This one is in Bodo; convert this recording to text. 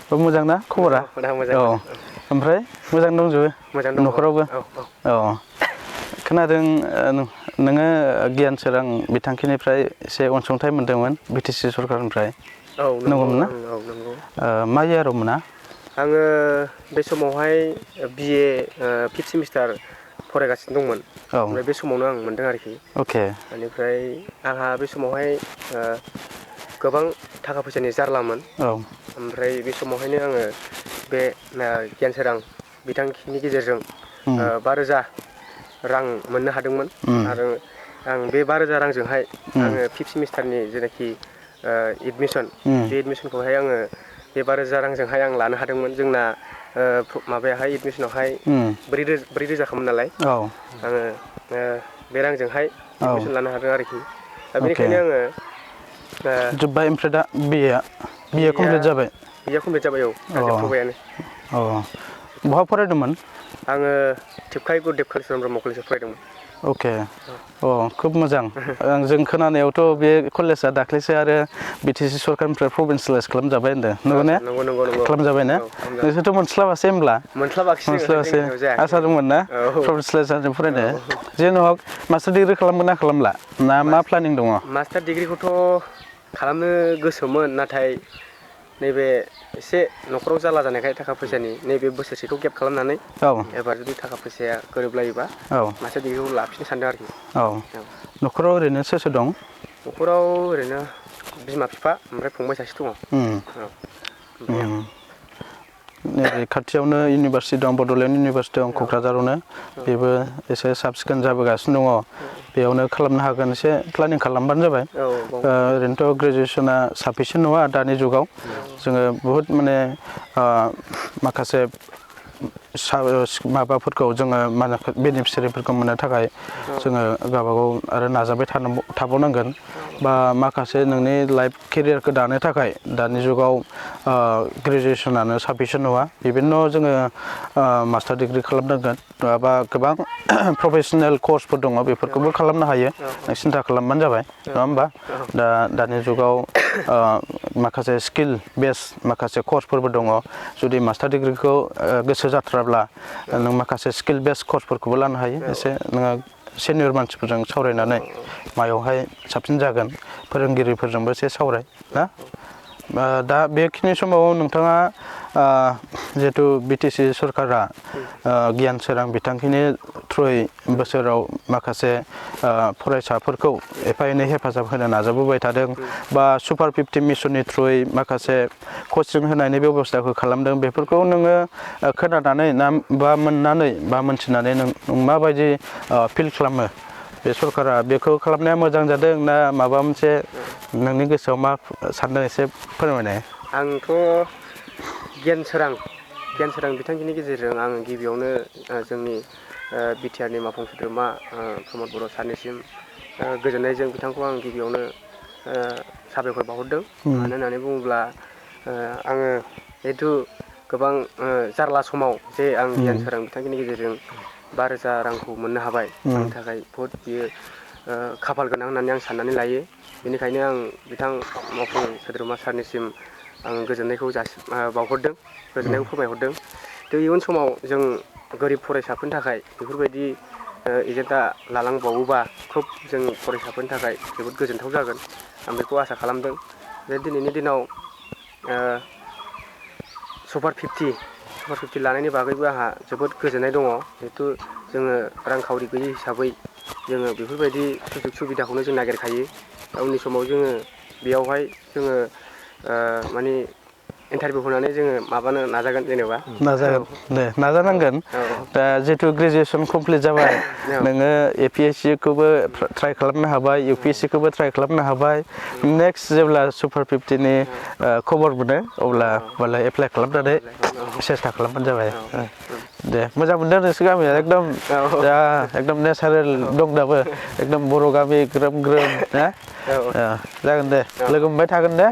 मोजां ना खबरा? औ ओमफ्राय मोजां दंजोबो? मोजां दं न'खरावबो? औ खोनादों नोङो गियान सोरां बिथांखिनिफ्राय एसे अनसुंथाइ मोनदोंमोन BTC सरखारनिफ्राय औ नंगौ नंगौमोन ना? औ नंगौ मा इयाराव मोना? आङो बे समावहाय BA 5th सेमिस्टार फरायगासिनो दंमोन औ ओमफ्राय बे समावनो आं मोनदों आरोखि अके बेनिफ्राय आंहा बे समावहाय गोबां थाखा फैसानि जारलामोन औ ओमफ्राय बे समावहायनो आङो बे गियान सोरां बिथांखिनि गेजेरजों 5,000 रां मोननो हादोंमोन आरो आं बे 5,000 रांजोंहाय आङो 5th सेमिस्टारनि जेनाखि एडमिसन बे एडमिसनखौहाय आङो बे 5,000 रांजोंहाय आं लानो हादोंमोन जोंना माबायाहाय एडमिसनावहाय 4,000 खामोन नालाय औ आङो बे रांजोंहाय औ एडमिसन लानो हादों आरोखि दा अके बेनिखायनो आङो जोब्बाय ओमफ्राय दा BA कमप्लिट जाबाय? BA कमप्लिट जाबाय औ अ जोबथ'बायानो अ बहा फरायदोंमोन? आङो थिफखाय गुरुदेब कालिचरन ब्रह्म कलेजाव फरायदोंमोन। अके अ खोब मोजां जों खोनानायावथ' बे कलेजआ दाख्लैसो आरो BTC सरखारनिफ्राय प्रभिन्सियेलाइस खालामजाबाय होनदों नंगौ ने? नंगौ खालामजाबाय ने? औ खालामजाबाय नोंसोरथ' मोनस्लाबासै होमब्ला? मोनस्लाबाखिसै जोङो मोनस्लाबासै जोंनियाव जायाखै आसा दंमोन ना औ प्रभिन्सियेलाइस जानानै औ फरायनो? जेन'हक मास्टार डिग्रि खालामगोन ना खालामला? ना मा प्लानिं दङ? मास्टार डिग्रिखौथ' खालामनो गोसोमोन नाथाय नैबे एसे न'खराव जारला जानायखाय थाखा फैसानि नैबे बोसोरसेखौ गेप खालामनानै औ एबार जुदि थाखा फैसाया गोरोबलायोबा औ मास्टार डिग्रिखौ लाफिननो सानदों आरोखि औ न'खराव ओरैनो सोर सोर दं? न'खराव ओरैनो बिमा बिफा ओमफ्राय फंबाय सासे दङ औ ओमफ्राय आं नैबे खाथियावनो इउनिभारसिटि दं बड'लेण्ड इउनिभारसिटि दं औ क'क्राझारावनो औ बेबो एसे साब सिखोन जाबोगासिनो दङ बेयावनो खालामनो हागोन एसे प्लेनिं खालामबानो जाबाय औ बावनो हागोन ओरैनोथ' ग्रेजुवेसना साफिसियेन्ट नङा दानि जुगाव जोङो बुहुद माने माखासे माबाफोरखौ जोङो मा होनो बेनिफिसियारिफोरखौ मोननो थाखाय जोङो गावबागाव आरो नाजाबाय थाबावनांगोन बा माखासे नोंनि लाइफ केरियारखौ दानो थाखाय दानि जुगाव ग्रेजुवेसनानो साफिसियेन्ट नङा बिभिन्न' जोङो मास्टार डिग्रि खालामनांगोन नङाबा गोबां प्रफेसनेल कर्सफोर दङ बेफोरखौबो खालामनो हायो नों सिन्था खालामबानो जाबाय नङा होमबा दानि जुगाव माखासे स्किल बेस माखासे कर्सफोरबो दङ जुदि मास्टार डिग्रिखौ गोसो जाथाराब्ला नों माखासे स्किल बेस कर्सफोरखौबो लानो हायो एसे नोङो सिनियर मानसिफोरजों सावरायनानै मायावहाय साबसिन जागोन फोरोंगिरिफोरजोंबो एसे सावराय ना दा बेखिनि समाव नोंथाङा जिहेथु BTC सरकारा गियान सोरां बिथांखिनि थ्रुयै बोसोराव माखासे फरायसाफोरखौ एफा एनै हेफाजाब होनो नाजाबोबाय थादों बा सुपार 50 मिसननि थ्रुयै माखासे कचिं होनायनि बेब'स्थाखौ खालामदों बेफोरखौ नोङो खोनानानै ना बा मोननानै बा मोनथिनानै नों माबायदि फिल खालामो बे सरकारा बेखौ खालामनाया मोजां जादों ना माबा मोनसे नोंनि गोसोआव मा सानदों एसे फोरमायनाय आंथ' गियान सोरां बिथांखिनि गेजेरजों आङो गिबियावनो जोंनि BTR नि मावफुं सोद्रोमा प्रमद बर' सारनिसिम गोजोननायजों बिथांखौ आं गिबियावनो साबायखर बावहरदों मानो होननानै बुङोब्ला आङो जिहेथु गोबां जारला समाव जे आं गियान सोरां बिथांखिनि गेजेरजों 5,000 रांखौ मोननो हाबाय आंनि थाखाय बहुद बियो खाफाल गोनां होननानै आं साननानै लायो बेनिखायनो आं बिथां मावफुं सोद्रोमा सारनिसिम आं गोजोननायखौ बावहरदों गोजोननायखौ फोरमायहरदों इयुन समाव जों गोरिब फरायसाफोरनि थाखाय बेफोरबायदि एजेन्डा लालांबावोबा खोब जों फरायसाफोरनि थाखाय जोबोद गोजोनथाव जागोन आं बेखौ आसा खालामदों जे दिनैनि दिनाव सुपार 50 लानायनि बागैबो आंहा जोबोद गोजोननाय दङ जिहेथु जोङो रांखावरि गैयि हिसाबै जोङो बेफोरबायदि सुजुग सुबिदाखौनो जों नागिरखायो उननि समाव जोङो बेयावहाय जोङो माने इन्टारभिउ होनानै जोङो माबानो नाजागोन जेनेबा नाजागोन दे नाजानांगोन दा जिहेथु ग्रेजुवेसन कमप्लिट जाबाय नोङो APSC खौबो ट्राइ खालामनो हाबाय UPSC खौबो ट्राइ खालामनो हाबाय नेक्स्ट जेब्ला सुपार 50 नि खबर मोनो अब्ला एप्लाइ खालामनानै सेस्था खालामबानो जाबाय दे मोजां मोनदों नोंसोर गामिया एकदम नेचारेल दं दाबो एकदम बर' गामि ग्रोम ग्रोम ना जागोन दे लोगो मोनबाय थागोन दे